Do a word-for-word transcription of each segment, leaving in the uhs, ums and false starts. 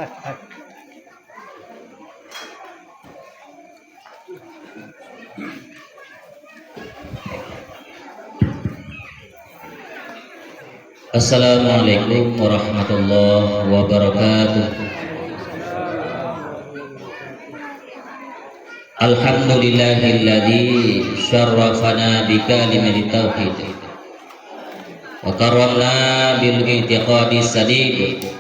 Assalamualaikum warahmatullahi wabarakatuh. Alhamdulillahilladzi syarrafana bi kalimatit tauhid wa karramna bil i'tiqadis sadid.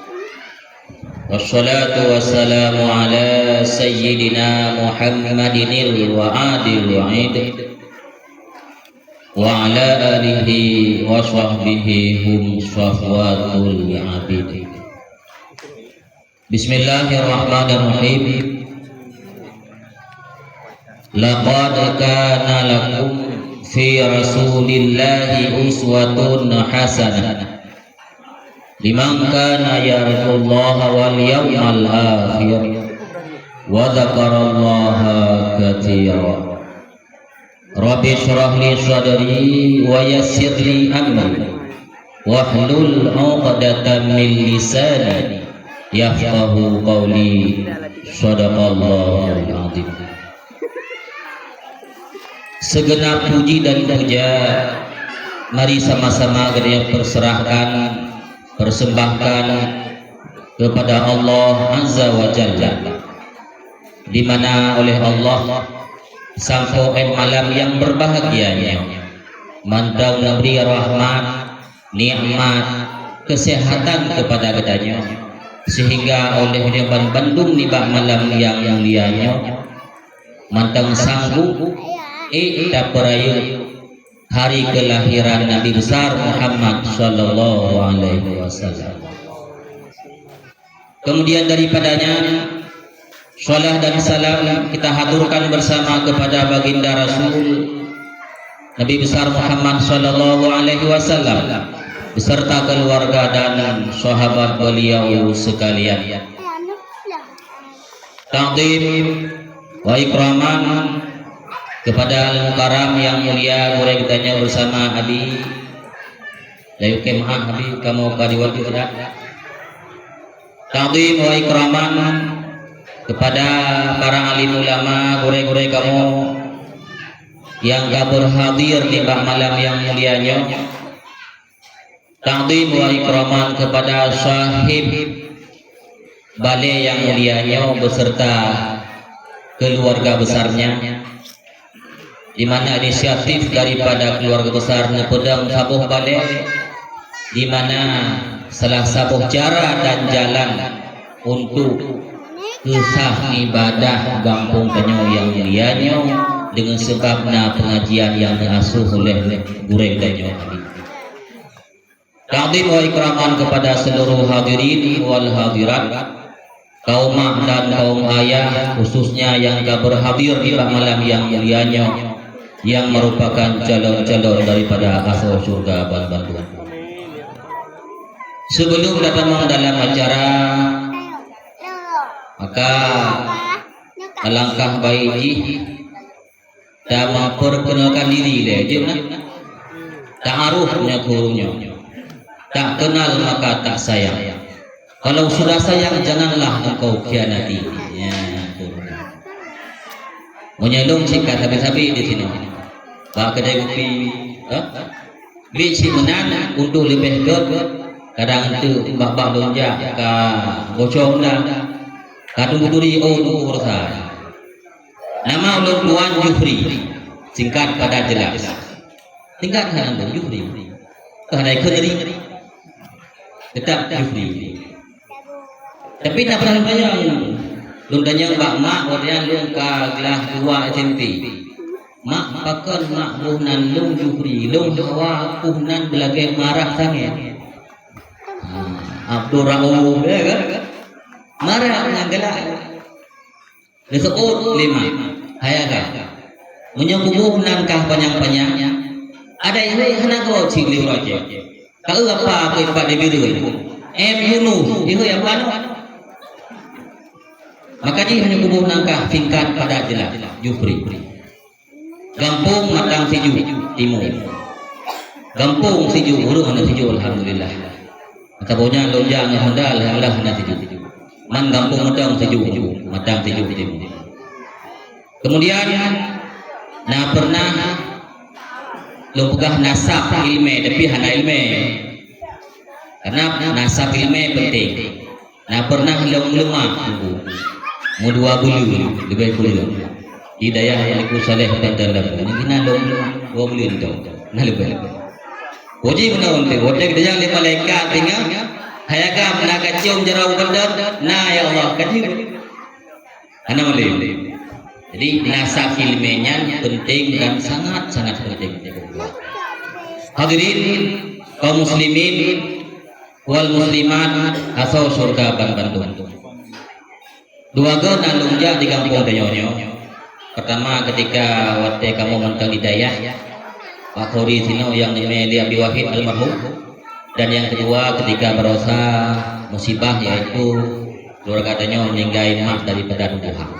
Wassalatu wassalamu ala sayyidina Muhammadinil wa'adil wa'id, wa ala alihi wa sahbihi hum safwatul abid. Bismillahirrahmanirrahim. Laqad kana lakum fi Rasulillahi uswatun hasanah liman kana yarjullaha wal yawmal akhir wa dzakarallaha katsira. Rabbi shrah li sadri wa yassir li amri wahlul 'uqdatam min lisani yafqahu qawli. Shadaqallahul azim. Segenap puji dan puja mari sama-sama geutanyoe perserahkan, persembahkan kepada Allah Azza wa Jalla, di mana oleh Allah sampoe malam yang berbahagia nyoe mantong neubri rahmat, nikmat, kesehatan kepada geutanyoe, sehingga oleh nyoe ban bandum nibak malam yang mulia nyoe mantong sanggup ék tapeurayeuk hari kelahiran Nabi besar Muhammad sallallahu alaihi wasallam. Kemudian daripadanya, salat dan salam kita haturkan bersama kepada baginda Rasul Nabi besar Muhammad sallallahu alaihi wasallam beserta keluarga dan sahabat beliau sekalian. Takdim wa ikraman kepada Al-Mukarram yang mulia gurée geutanyoe bersama Abi. Layuk keu maaf Abi, kamoe ka di waktu tidak. Takdim wa ikraman kepada para alim ulama, gurée-gurée kamoe yang ka berhadir di bak malam yang mulia nyoe. Takdim wa ikraman kepada sahib balé yang mulia nyoe beserta keluarga besarnya, di mana inisiatif daripada keluarga besar neupeudong saboh balé, di mana salah saboh cara dan jalan untuk keusah ibadah gampông tanyoe yang mulia nyoe, deungon seubab na pengajian yang neuasuh oleh gurée tanyoe. Takdim wa ikraman kepada seluruh hadirin wal hadirat, kaum mak dan kaum ayah, khususnya yang ka berhadir di bak malam yang mulia nyoe, yang merupakan calon-calon daripada asoe syurga ban bandum. Sebelum tatamong dalam acara, maka alangkah baik jih tameupeurkenalkan diri lé, jeuet na? Ta'aruf nyoe keu ureueng nyoe. Tak kenal maka tak sayang. Kalau sudah sayang, janganlah engkau khianati. Ya, tu. Meunyoe lôn cit ka sabe-sabe di sinoe. Bak keudè kupi, ha? Bit cit meunan untuk leubeh gèt, kadang teuk bak-bak lôn jak ka bocor na. Ka turi, oh, tunggu urusan. Nama ulôn tuan Jufri, singkat padat jelas. Singkat hana lôn Jufri. Keuhadai Khudri. Tetap Jufri. Tapi na pernah tanyong. Lôn tanyong bak mak, watèe nyan lôn ka glah dua S M P. "Mak, pakon mak boh nan lôn Jufri, lôn hawa boh nan beulagèe marah sangat." Ha, Abdul Rauf, ya kan? Marah nyan galak. Geuseuôt lé mak, "Hai aga, meunyoe kuboh nan kah panyang-panyang, adak ihôi hana goe cit lé uroe jih. Ka eu apa keu pat di Bireuen? M Yunus, ihôi apa nyoe?" Maka jih meunyoe kuboh nan kah singkat padat jelas, Jufri. Gampông Matang Sijuek Timur. Gampông Sijuek, ureueng hana sijuek, alhamdulillah. Maka boh nyan lôn jak ngon Honda, alhamdulillah hana sijuek. Man gampông mantong sijuek, mantong sijuek timu. Kemudian na pernah lôn peugah nasab ileumèe, tapi hana ileumèe. Karena nasab ileumèe penting. Na pernah lôn meuleumak, meudua buleuen, leubeh buleuen. Di dayah Teungku Saleh Banten Labu, na lôn meuleumak dua buleuen tu, na leubeh. Puji meunan, watèe geutanyong lé malaikat, "Hai agam, na kacôm jaroe Banten?" "Na, ya Allah." Ka jeuet. Hana malèe. Jadi, nasab ileumèe nyan penting dan sangat-sangat penting. Hadirin kaum muslimin wal muslimat asoe syurga banmandum. Dua goe na lôn jak di gampông tanyoe nyoe. Pertama, ketika watèe kamoe mantong di dayah, Pak Khori sinoe nyang neumè lé Abi Wahid almarhum. Dan yang kedua, ketika barosa musibah, yaitu keluarga tanyoe meninggai mak daripada tubuhan.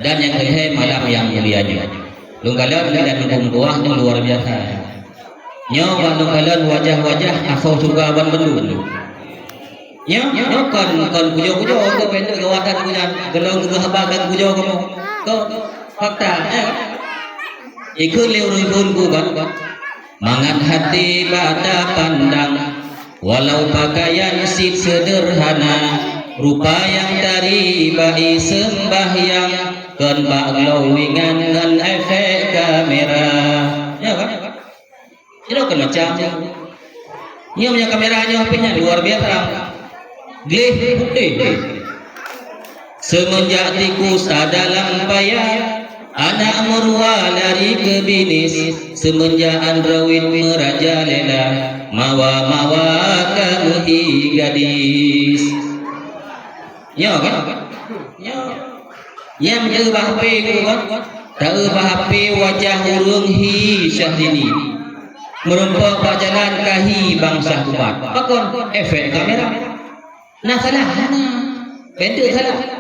Dan nyang keulhèe malam nyang mulia nyoe. Lôn kalon dan lôn tuah nyoe luar biasa. Nyoe bak lôn kalon wajah-wajah asoe syurga banmandum. Nyoe, nyoe kon, kon kujo-kujo, untuk pendek gawatan kujo, golom geuhaba kan kujo kamoe. Kon, fakta, ya kan? Ikheun lé ureueng phôn ku kan. Mangat hati bak tapandang, walau pakaian cit sederhana, rupa nyang tari bak i seumbahyang, kon bak glowingan ngon efek kamera. Ya kan? Sidroe kon macam. Nyoe meunyoe kamera nyoe H P nyan luar biasa. Gleh putéh. Semenjak tikus ada lam paya, anak meurua lari keu binis. Semenjak Android meurajalela, mawa-mawa ka meuhi gadis. Nyoe kan? Nyoe. Nyang taeu bak H P nyoe kan? Taeu bak H P wajah ureueng hi Syahrini. Meurumpok bak jalan ka hi bansa ubat. Pakon? Efek kamera. Na salah? Hana. Pendek salah.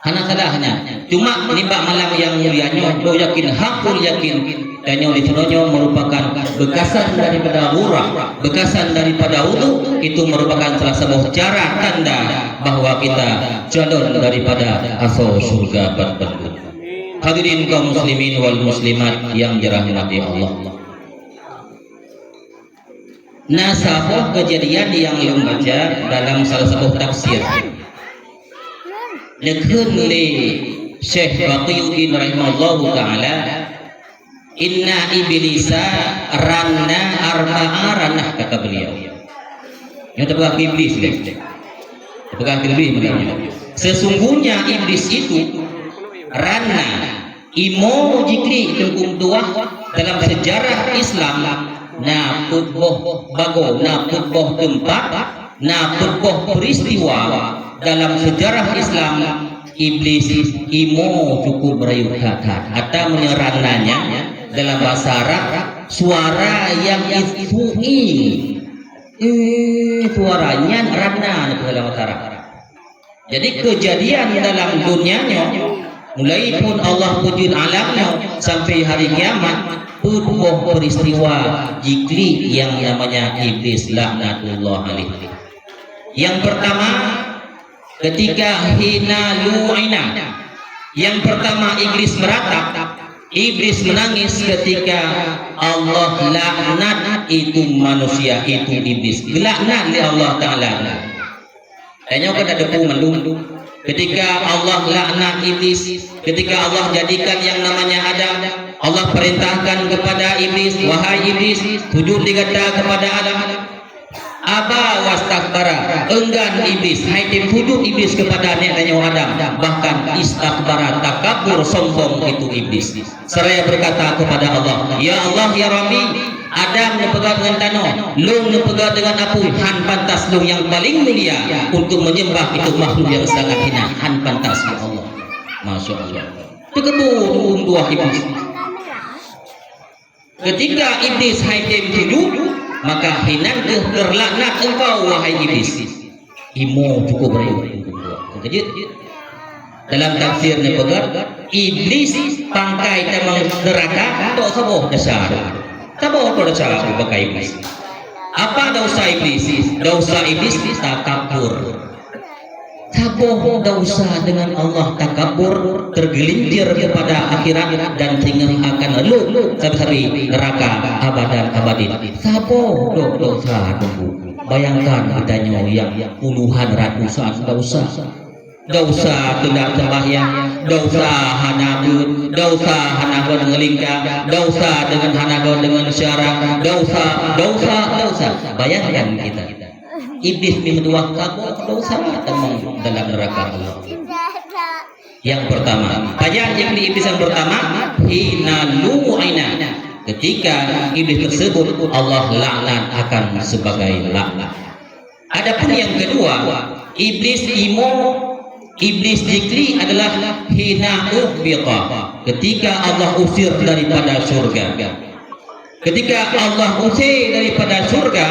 Hana salah nyan. Cuma nibak malam nyang mulia nyoe, lôn yakin, hakul yakin, tanyoe di sinoe nyoe merupakan bekasan daripada ghurrah, bekasan daripada udhu, itu merupakan salah saboh cara tanda bahwa kita calon daripada asoe syurga banmandum. Hadirin kaum muslimin wal muslimat yang dirahmati Allah. Na saboh keujadian nyang lôn baca dalam salah saboh tafsir. Neukheun lé Syekh Baqiyuddin rahimahullahu taala, "Inna iblisa ranna arba'a ranah," kata beliau. Nyoe teupeugah keu iblis lé. Teupeugah keu iblis meunan nyoe. Sesungguhnya iblis itu ranna Imo jiklik teungku meutuah dalam sejarah Islam na peuet boh bagoe, na peuet boh teumpat, na peuet boh peuristiwa dalam sejarah Islam Iblis imo cukup rayeuk that-that. Ata meunyoe ranna nyan dalam bahasa Arab suara yang isui. Eh, suara nyan ranna na dalam bahasa Arab. Jadi keujadian dalam dunia nyoe, mulai phon Allah peujeuet alam nyoe sampai hari kiamat, peuet boh peuristiwa jiklik nyang namanya Iblis laknatullah alaih. Yang pertama, ketika hina lu'ina. Yang pertama Iblis meratap, Iblis menangis ketika Allah laknat itu manusia, itu Iblis. Geulaknat lé Allah Taala. Dan nyoe kan ada mandum. Ketika Allah laknat Iblis, ketika Allah jadikan yang namanya Adam, Allah perintahkan kepada Iblis, "Wahai Iblis, sujud di gata kepada Adam." Aba wastakbara, enggan Iblis, hai tem sujud Iblis kepada aneuk tanyoe Adam, bahkan istakbara, takabur, sombong itu Iblis. Seraya berkata kepada Allah, "Ya Allah, ya Rabbi, Adam neupeugah dengan tanoh, lôn neupeugah dengan apui, han pantas lôn nyang paling mulia untuk menyembah itu makhluk yang sangat hina, han pantas, ya Allah." Masya Allah. Teukeubur tuha Iblis. Ketika Iblis hai tem sujud, maka hinan kheueh terlaknat engkau, wahai Iblis. Imo cukup rayeuk. Keujeuet. Dalam tafsir neupeugah, Iblis pangkai tamong neuraka, tok saboh desya. Saboh tok desya pangkai Iblis. Apa desya Iblis? Desya Iblis takabur. Saboh desya deungon Allah, takabur, tergelincir kepada akhirat dan singoh akan rhot sabe-sabe neuraka abadan abadin. Saboh do-, desya teungku. Bayangkan geutanyoe nyang puluhan ratusan desya. Desya teundak seumbahyang, desya hana beuet, desya hana kon ngeulingka, desya deungon hana kon deungon syarang, desya, desya, desya. Bayangkan kita. Iblih meutuah saboh desya tamong dalam neuraka Allah. Nyang peurtama, pajan iblih, iblih nyang peurtama, hina lu'ina. Ketika iblih tersebut, Allah laknat akan sebagai laknat. Adapun nyang keudua, iblih imo, iblih jikli adalah hina uhbita. Ketika Allah usir daripada syurga. Ketika Allah use daripada syurga,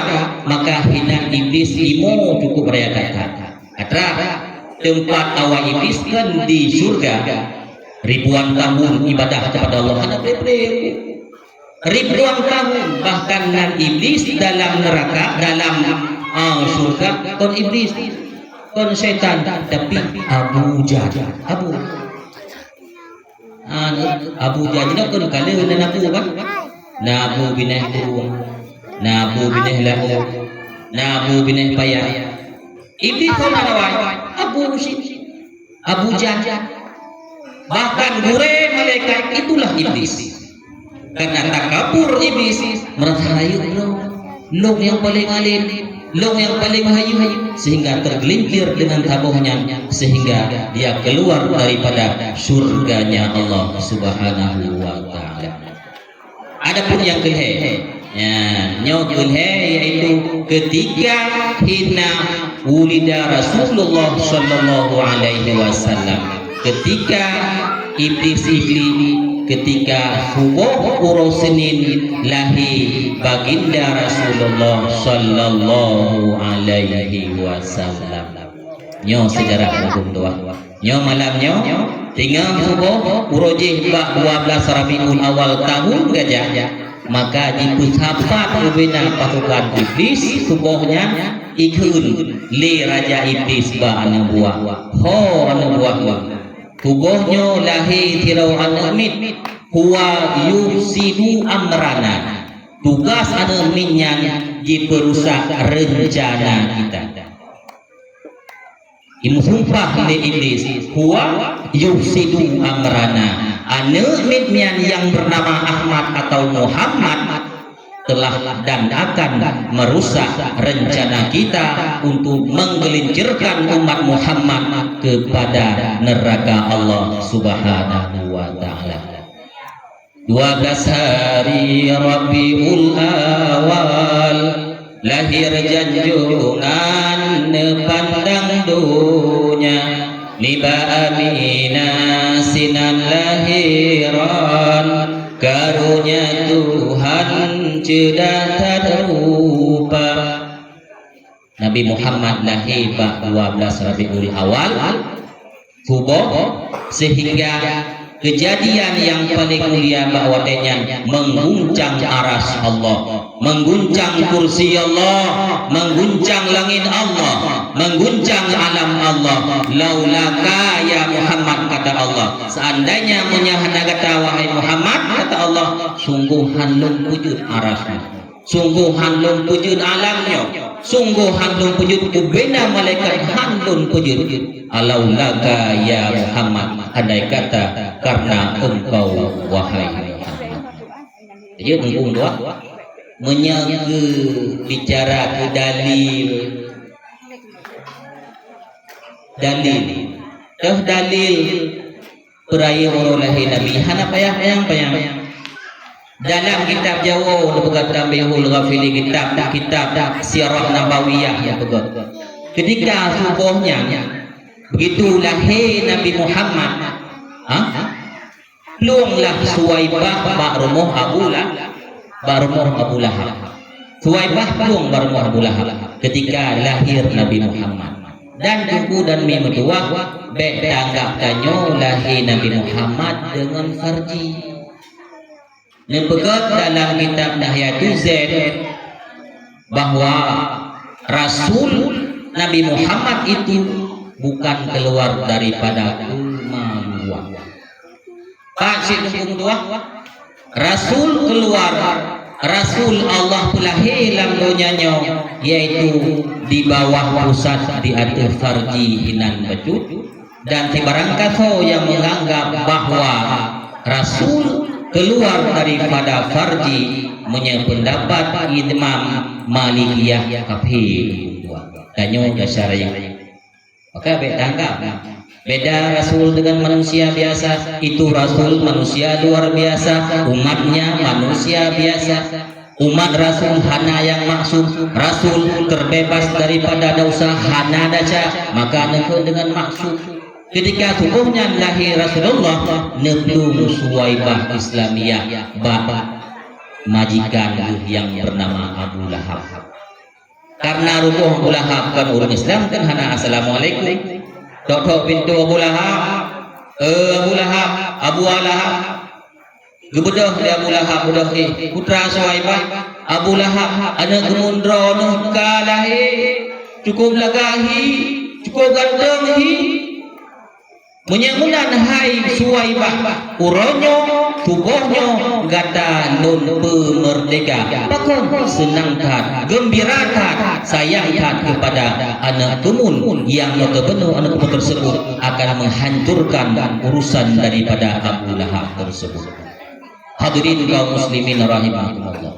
maka hina iblih imo cukup raya that. Atra, teumpat awai iblih kan di syurga. Ribuan tahun ibadah kepada Allah, hana peureulee. Ribuan tahun bahkan nan iblih dalam neuraka, dalam, ah, syurga, kon iblih, kon syaitan, tapi Abu Jahal. Abu. Ah, Abu Jahal nyoe kon ka lheueh na Abu kan? Na Abu binéh Krueng, na Abu binéh Laôt, na Abu binéh Paya. Iblih kon na awai, Abu Syik, Abu Jahal. Bahkan gurée malaikat itulah iblih. Karena takabur iblih, merasa rayeuk lôn, lôn nyang paleng alem, lôn nyang paleng hayeu, sehingga tergelincir dengan saboh nyan, sehingga dia keluar daripada syurganya Allah Subhanahu wa Ta'ala. Adapun nyang keulhée, ya, nyoe keulhée, yaitu ketika hina wulida Rasulullah sallallahu alaihi wasallam. Ketika iblih-iblih, ketika suboh uroe Senin lahé Baginda Rasulullah sallallahu alaihi wasallam. Nyoe sejarah huköm tuan. Nyoe malam nyoe, singoh suboh, uroe jih bak dua belas Rabiul Awal tahun Gajah, maka jipeusapat ubena pasukan iblih suboh nyan ikheun lé Raja Iblih bak aneuk buah. Ho aneuk buah lôn. Suboh nyoe lahé sidroe aneuk miet, huwa yufsidu amrana. Tugas aneuk miet nyan jipeurusak reuncana kita. Imeusumpah lé Iblih, "Huwa yufsidu amrana." Aneuk miet nyan nyang bernama Ahmad atau Muhammad telah dan akan merusak rencana kita untuk menggelincirkan umat Muhammad kepada neraka Allah Subhanahu wa Ta'ala. Dua belas hari Rabiul Awal, lahir janjungan neupandang donya. Nibak Aminah sinan lahiran, karunya Tuhan ceudah that rupa. Nabi Muhammad lahé bak dua belas Rabiul Awal, suboh, sehingga kejadian nyang paleng mulia bak watée nyan mengguncang aras Allah, mengguncang kursi Allah, mengguncang langét Allah, mengguncang alam Allah. "Laulaka ya Muhammad," kata Allah, "seandainya meunyo hana gata, wahai Muhammad," kata Allah, "sunggoh han lôn peujeuet aras nyoe." Sunggoh han lôn peujeuet alam nyoe, sunggoh han lôn peujeuet ubena malaikat han lôn peujeuet. "Alaulaka ya Muhammad," andai kata karena engkau wahai Muhammad. Jadi, mumpung dua, meunyoe geubicara keu dalil, dalil, toh dalil, peurayeuk uroe lahé Nabi, hana payah panyang-panyang. Dalam kitab Jawoe, neupeugah Tanbihul Ghafilin, kitab, kitab Sirah Nabawiyah, neupeugah. Keutika suboh nyan, begitu lahé Nabi Muhammad, ha? Plueng lah Suwaibah bak rumoh Abu La-, bak rumoh Abu Lahab. Suwaibah plueng bak rumoh Abu Lahab keutika lahé Nabi Muhammad. Dan teungku dan mi meutuwah, bék tanggab tanyoe lahé Nabi Muhammad deungon farji. Neupeugah dalam kitab Nihayatuz Zain bahwa Rasul Nabi Muhammad itu bukan keluar daripada kemaluan. Pak Syekh Teuku Meutuah, Rasul keluar, Rasul Allah peulahé lam donya nyoe, yaitu di bawah pusat di ateueh farji inan bacut. Dan sibarang kasoe nyang menganggap bahwa Rasul keluar daripada farji, meunyoe pendapat Imam Malikiyah kafé. Tanyoe dasar ayat. Maka bèk tanggap. Beda Rasul dengan manusia biasa, itu Rasul manusia luar biasa, umatnya manusia biasa. Umat Rasul hana nyang maksum, Rasul terbebas daripada dosa, hana desya, maka neukheun dengan maksum. Ketika tuboh nyan lahé Rasulullah, neuplueng Suwaibah Islamiyah bak majikan geuh nyang bernama Abu Lahab. Karena rumoh Abu Lahab kon ureueng Islam, kan hana assalamualaikum. Tok-tok pintoe Abu Lahab, "Eh, Abu Lahab, Abu Lahab." Geubeudôh lé Abu Lahab, beudôh, "Eh, putra Suwaibah, Abu Lahab, aneuk geumun droeneuh ka lahé, cukup lagak hi, cukup ganteng hi." Meunyoe meunan hai Suwaibah, uroe nyoe, tuboh nyoe gata lôn peumeurdeka. Pakon seunang that, geumbira that, sayang that keupada aneuk keumun nyang meukeubeunoh aneuk keumun teurseubut akan meuhancurkan urusan daripada Abu Lahab teurseubut. Hadirin kaum muslimin rahimakumullah.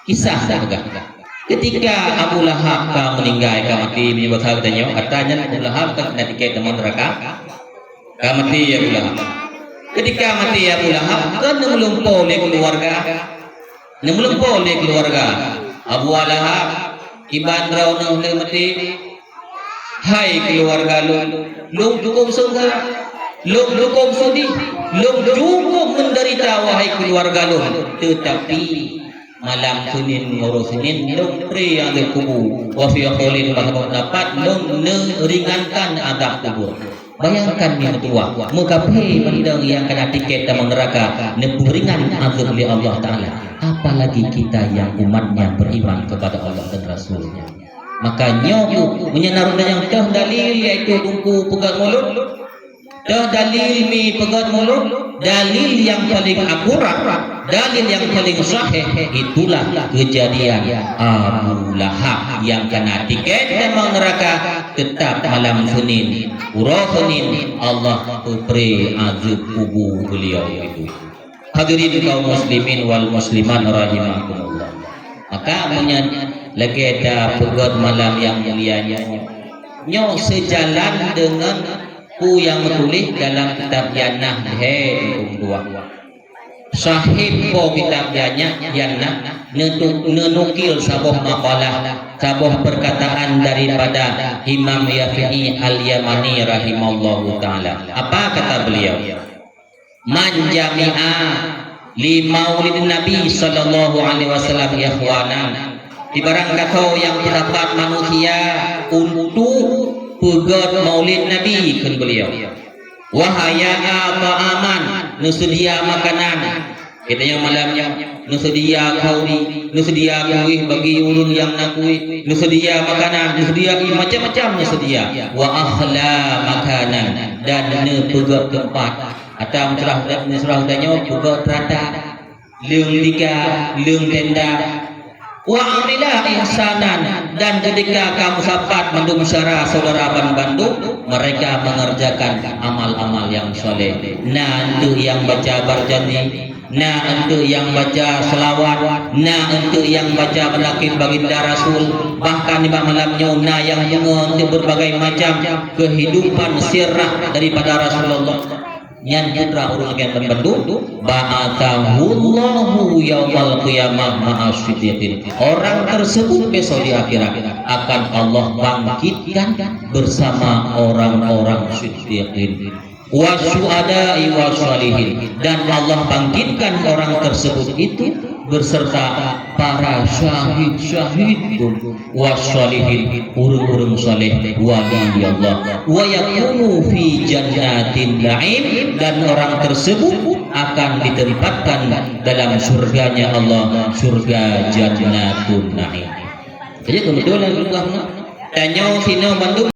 Kisah dah peugah. Ketika Abu Lahab ka meuninggai, ka maté, meunyoe basa geutanyoe, ata nyan Abu Lahab ka keuneuk tiket tamong neuraka. Ka maté Abu Lahab. Ketika maté Abu Lahab, ka neumeulumpoe lé keuluwarga. Neumeulumpoe lé keuluwarga. Abu Lahab, kiban droeneuh lé maté. Hai keuluwarga lôn, lôn cukup seungga, lôn cukup seudeh, lôn cukup meudeurita, wahai keuluwarga lôn. Teutapi, malam Senin ngon uroe Senin lôn pré azab kubu. Wa fi qaulin, bak saboh pendapat, lôn neuringankan azab kubur. Bayangkan mi meutuwah, meukafé mantong nyang kana tiket tamong neuraka, neupeuringan azab lé Allah Taala. Apalagi kita yang umatnya beriman kepada Allah dan Rasul-Nya. Maka nyoe kheueh, meunyoe na ureueng nyang toh dalil, yaitu Teungku peugöt mulod, toh dalil mi peugöt mulod, dalil nyang paleng akurat, dalil nyang paleng sahih, itulah keujadian Abu Lahab nyang kana tiket tamong neuraka, teutap malam Senin, uroe Senin, Allah peupré azeueb kubu beuliau itu. Hadirin kaum muslimin wal muslimat rahimakumullah. Maka meunyoe lagèe tapeugöt malam nyang mulia nyoe, nyoe seujalan deungon peue nyang meutuléh dalam kitab Jannah lhèe dua. Sahib po kitab Jannah, Jannah neutu-, neunukil saboh makalah, saboh peurkataan daripada Imam Syafi'i Al-Yamani rahimallahu taala. Apa kata beliau? Man jami'a li maulidin Nabi sallallahu alaihi wasallam ikhwanan. Sibarang gasoe nyang peusapat manusia untuk peugöt maulid Nabi, kheun beliau. Wa hayya'a ta'aman, neuseudia makanan. Geutanyoe malam nyoe, neuseudia khauri, neuseudia kueh bagi ureueng nyang na kueh, neuseudia makanan, neuseudia ié macam-macam neuseudia. Wa akhla makanan, dan neupeugöt teumpat. Ata meusurah, meusurah geutanyoe peugöt rata, leueng tiga, leueng tenda. Wa amila ihsanan, dan ketika ka meusapat mandum syedara saudara ban bandum, mereka mengerjakan amal-amal yang soleh. Na eunteuk nyang baca Barjani, na eunteuk nyang baca seulaweuet, na eunteuk nyang baca meulakèe baginda Rasul, bahkan nibak malam nyoe na nyang deungö eunteuk berbagai macam kehidupan sirah daripada Rasulullah. Nyan putra ureueng lagèe nyan bandum, ba'atsahullahu yaumal qiyamah ma'a siddiqin. Orang tersebut besok di akhirat akan Allah bangkitkan bersama orang-orang siddiqin. Wa syuhada'i wa shalihin. Dan Allah bangkitkan orang tersebut itu beserta para syahid-syahid pun, wassalihin, ureueng-ureueng saleh, wali Allah. Wa yakunu fi jannatin na'im, dan orang tersebut akan ditempatkan dalam surganya Allah, surga Jannatun Na'im. Jadi, kebetulan, tanyoe sinoe bandum